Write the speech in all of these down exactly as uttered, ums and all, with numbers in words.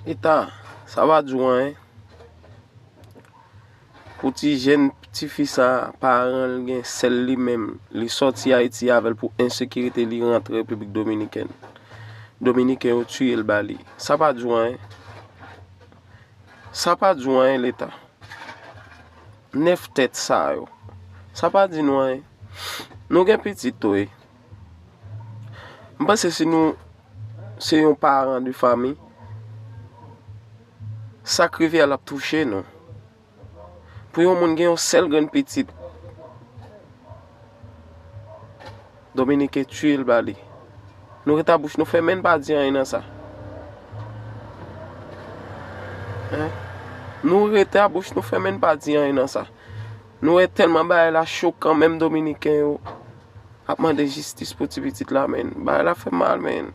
Leta, sa pa di w anyen. Pou ti jèn tifi sa, paran l gen sèl li menm, li sòti Ayiti avè l pou ensekirite, li rantre Repiblik Dominikèn. Dominiken yo tiye l ba li. Sa pa di w anyen. Sa pa di w anyen, Leta. Nèf tèt sa yo. Sa pa di nou anyen. Nou gen pitit tou, wi. M panse si nou se yon paran de fanmi, sa k rive a l ap touche nou. Pou yon moun gen yon sèl grenn pitit, Dominiken tiye l ba li. Nou rete a bouch nou fèmen, n pa di anyen nan sa. Hein? Nou rete a bouch nou fèmen, n pa di anyen nan sa. Nou wè tèlman bagay la chokan, menm Dominiken yo ap mande jistis pou ti pitit la, menn. Bagay la fè mal, menn.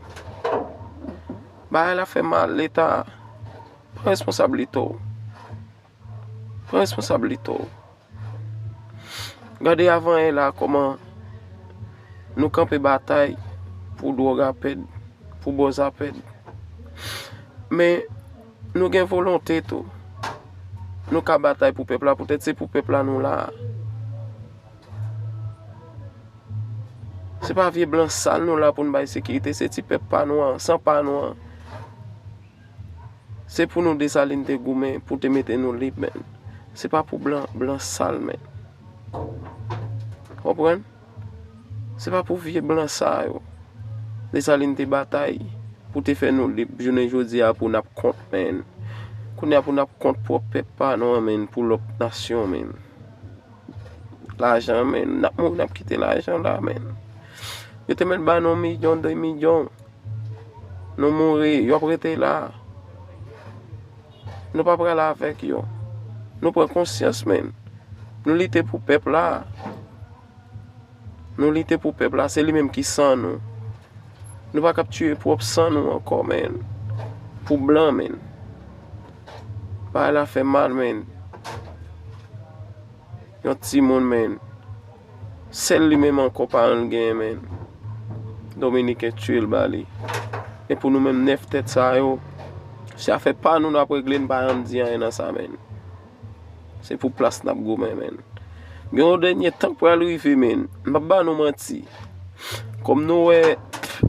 Bagay la fè mal, Leta. Pran responsablite w. Pran responsablite w. Gade avan yè la kòman nou kanpe batay pou dwòg a pèd, pou bòz a pèd. Men nou gen volonte tou. Nou ka batay pou pèp la, poutèt se pou pèp la nou la. Se pa vye blan sal nou la pou n bay sekirite, se ti pèp pa nou an, san pa nou an. Se pou nou Desalin te goumen pou te mete nou lib, menn. Se pa pou blan, blan sal, menn. Konprann? Se pa pou vye blan sa yo Desalin te batay pou te fè nou lib jounen jodi a pou n ap kont, menn. Kounye a pou n ap kont pwòp pèp pa nou an, menn, pou lòt nasyon, menn. Lajan, menn. N ap mouri, n ap kite lajan la, menn. Yo te mèt ba nou milyon, de milyon. Nou mouri, yo ap rete la. Nou pa prale avèk yo. Nou pran konsyans, menn. Nou lite pou pèp la. Nou lite pou pèp la, se li menm ki san nou. Nou pa kab tiye pwòp san nou ankò, menn. Pou blan, menn. Bagay la fè mal, menn. Yon timoun, menn. Sèl li menm ankò paran l genyen, menn. Dominiken tiye l ba li. E pou nou menm nèf tèt sa yo, se afè pa nou n ap regle, n pa janm di anyen nan sa, menn. Se pou plas n ap goumen, menn. Gen yon dènye tan k pral rive, menn. M p ap ba nou manti. Kòm nou wè,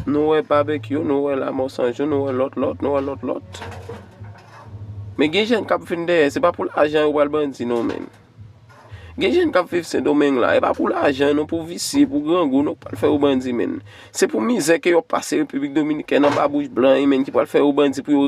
nou wè Babekyou, nou wè Lamò San Jou, nou wè lòt, lòt, nou wè lòt, lòt. Men gen jèn k ap vin dèyè, se pa pou lajan yo pral bandi non, menn. Gen jèn k ap viv Sendomeng la, e pa pou lajan non, pou visye, pou grangou non, k pral fè yo bandi, menn. Se pou mizè ke yo pase Repiblik Dominikèn anba bouch blan yo, menn, ki pral fè yo bandi pou yo